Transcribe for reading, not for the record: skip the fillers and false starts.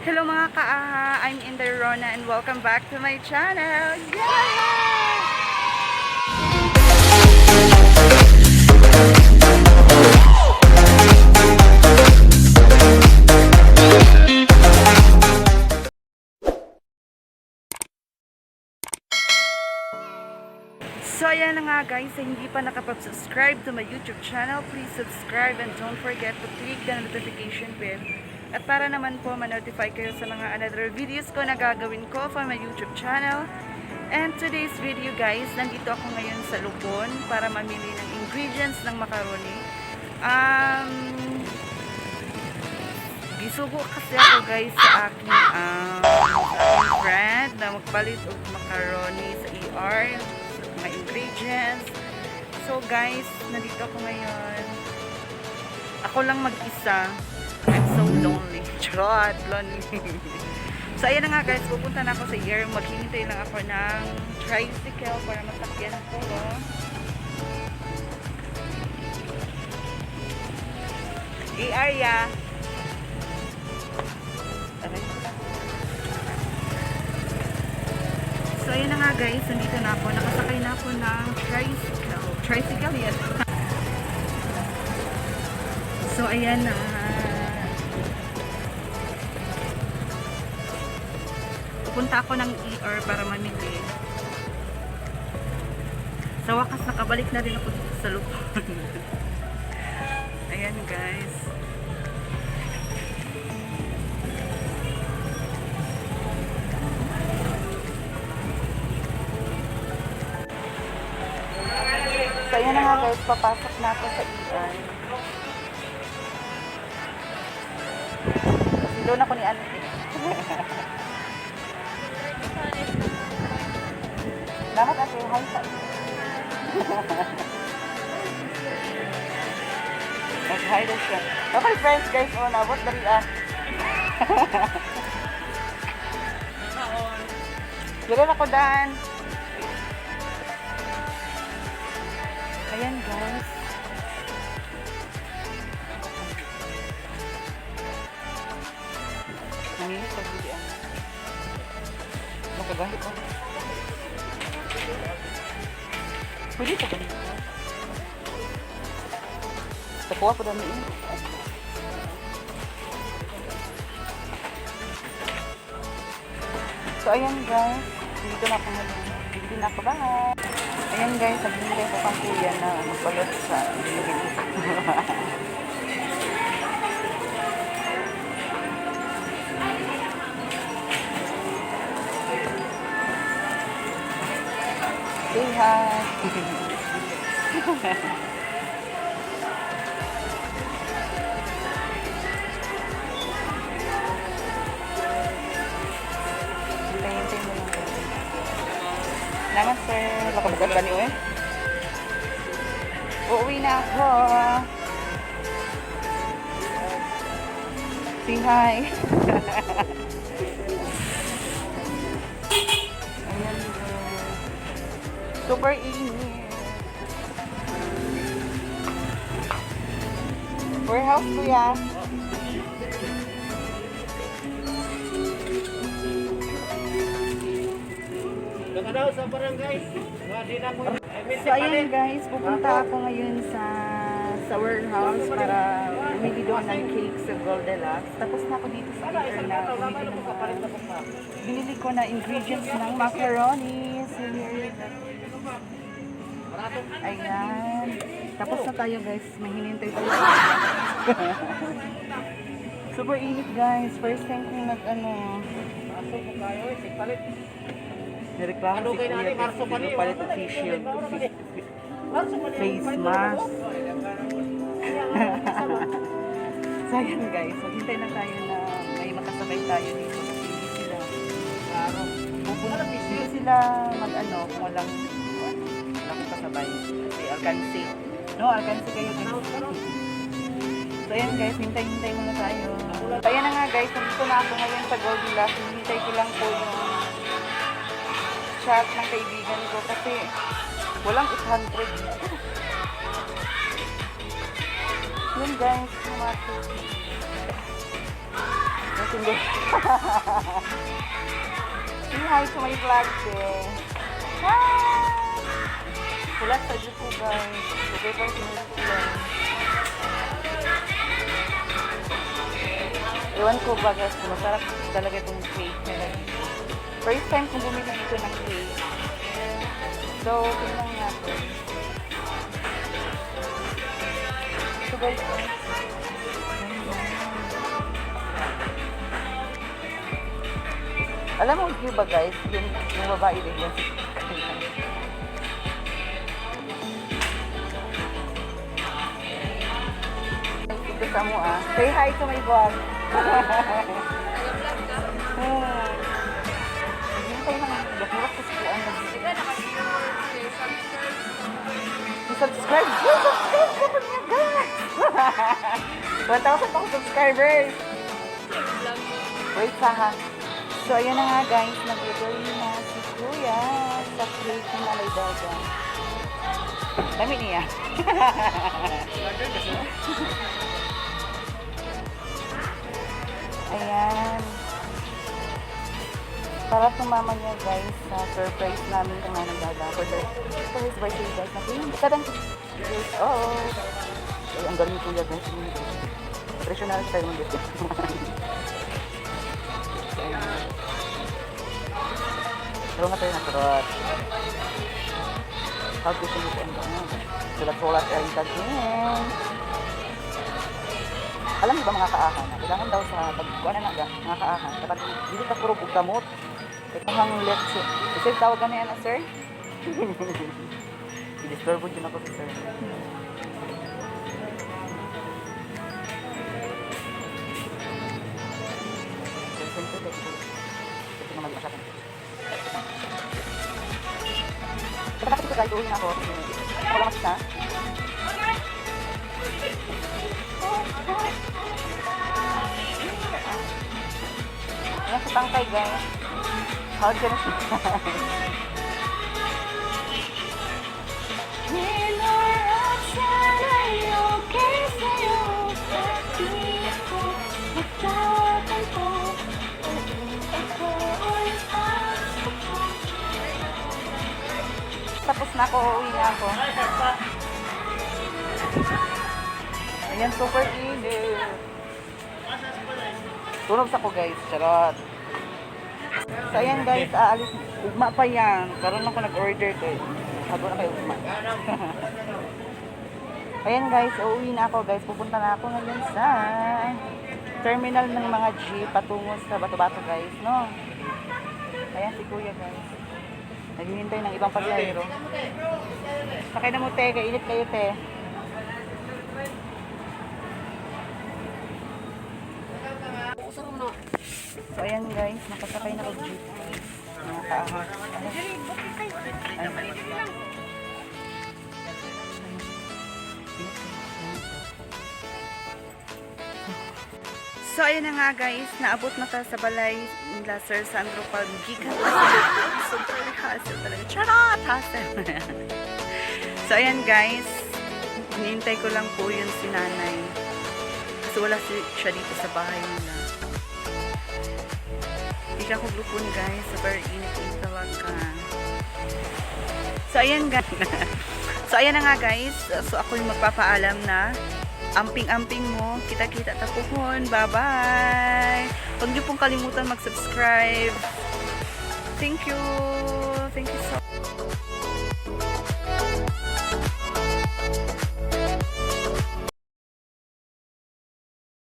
Hello, mga kaaha! I'm Inday Rona and welcome back to my channel! Yeah! So ayan na nga, guys, sa hindi pa nakapag-subscribe to my YouTube channel, please subscribe and don't forget to click the notification bell. At para naman po ma-notify kayo sa mga another videos ko na gagawin ko for my YouTube channel. And today's video, guys, nandito ako ngayon sa Lupon para mamili ng ingredients ng macaroni. Gisugo kasi ako, guys, sa aking friend na magpalit og macaroni sa ER, sa mga ingredients. So guys, nandito ako ngayon. Ako lang mag-isa. I'm so lonely. Charot, lonely. So ayan na nga, guys, pupunta na ako sa ER. Maghihintay lang ako ng tricycle para masakyan ko. ER ya. Aray. So, ayun na nga, guys. Nandito na ako. Nakasakay na ako ng tricycle. Tricycle, yes. So, ayan na. Pupunta ako ng ER para mamili. Sa wakas, nakabalik na rin ako dito sa Lupon. Ayan, guys. So, ayan na nga, guys, papasok na ako sa ER. Kasi doon ako ni Auntie. Dapat ate, hi sa. Nag-hi daw siya. Okay, friends, guys, oh, nabot dali ah. Dali ako dan. Ayan, guys. Namili pa gudi ang. Makagahit ko. Pwede pa ganito. Tapuwa po dami eh. So ayan, guys, dito na ako ngayon. Dito na ako, bye! Ayan, guys, naghihintay ko pang kuya na magbayad sa binili ko. Say hi! Hintay-hintay mo lang, guys. Salamat, sir. Makabugat ba niyo eh? Uuwi na ako. Say hi. Ayan, guys. Super init. Warehouse, kuya. Daw sa barangay. Di na ko. So ayan, guys, pupunta ako ngayon sa warehouse para bumili doon ng cake sa Goldilocks. Tapos na ako dito sa ER na bumili ng mga binili ko na ingredients ng macaroni. So, here. Ayan. Tapos na tayo, guys. May hinintay tayo. Super init, guys. First time kong nag ano. Marso po kayo eh, sig palit. Nireklamo Ano si kay kuya nani, kasi Marso pa hindi ni, ko palit wala og face shield. Marso pa ni. Face mask. So ayan, guys, maghintay na tayo na may makasabay tayo dito kasi hindi sila pupunta, hindi sila mag-ano kung walang kasabay. Kasi alkansi. No, alkansi kayo, guys. So ayan, guys, hintay-hintay muna tayo. So ayan na nga, guys, nandito na ako ngayon sa Goldilocks. Hinintay ko lang po yung chat ng kaibigan ko kasi walang 800 dito. Yun, guys, lumaki. Matindi. Say hi to my vlog, te. Hi! Wala sa dyan po, guys. Okay pa sinusulan. Ewan ko ba, guys, kung masarap talaga itong cake nila dito. First time kong bumili dito ng cake. So, tingnan natin. So, guys, oh. Alam mo, di ba, guys, yung babae din yan si Dito sa mo ah. Say hi to my vlog. Naghihintay ng Yakura ko sa ang subscribe. Subscribe ka pa niya, guys! 1,000 pa ako subscribers! Wait pa ha. So, ayun na nga, guys. Nag-order na si Kuya sa cake ni Nanay Daga. Dami niya. Ayan. Para sumama niya, guys, sa surprise namin kay Nanay Daga for his birthday, guys. Na 7 years old. Ay, ang galing ni Kuya, guys. Presyo na lang siya ng gift. Pero nga tayo na trot. How gusto niyo po ang ganun? Sulat-sulat ay again. Alam niyo ba, mga kaahan, na kailangan daw sa pagkuha na nga, mga kaahan, dapat dili ka puro og gamot. Ikuhang leche. Sir, tawag ka na yan, ah, sir? I-disturb din ako si sir. Sir, sir, sir, sir. Ito naman yung sa akin. Dapat ito, guys, uwi na ako. Ako lang mag-isa. Ayan sa tangkay, guys. How can I Okay sa'yo, di ako magtatampo. Ako ay asa. Tapos na ako, uuwi na ako. Ayan, super init. Tunog sa ko, guys. Charot. So, ayan, guys, aalis. Ugma pa yan. Karoon lang ko nag-order kay. Hago na kayo ugma. Ayan, guys, uuwi na ako, guys. Pupunta na ako ngayon sa terminal ng mga jeep patungo sa Bato-Bato, guys, no? Ayan si Kuya, guys. Naghihintay ng ibang pasahero. Sakay na mo, te. Kainit kayo, te. So, ayan, guys. Nakasakay na ko jeep, guys. Mga kaahas. Ay. So, ayun na nga, guys. Naabot na ta sa balay nila Sir Sandro Pag gikan pa sa likod. Super hassle talaga. Charot! Hassle! So, ayan, guys. Hinihintay ko lang po yun si nanay. Kasi wala siya dito sa bahay nila. Hindi ka ko grupon, guys. Super init-init talaga. So, ayan, guys. So, ayan na nga, guys. So, ako yung magpapaalam na. Amping-amping mo. Kita-kita tapuhon. Bye-bye! Huwag niyo pong kalimutan mag-subscribe. Thank you! Thank you so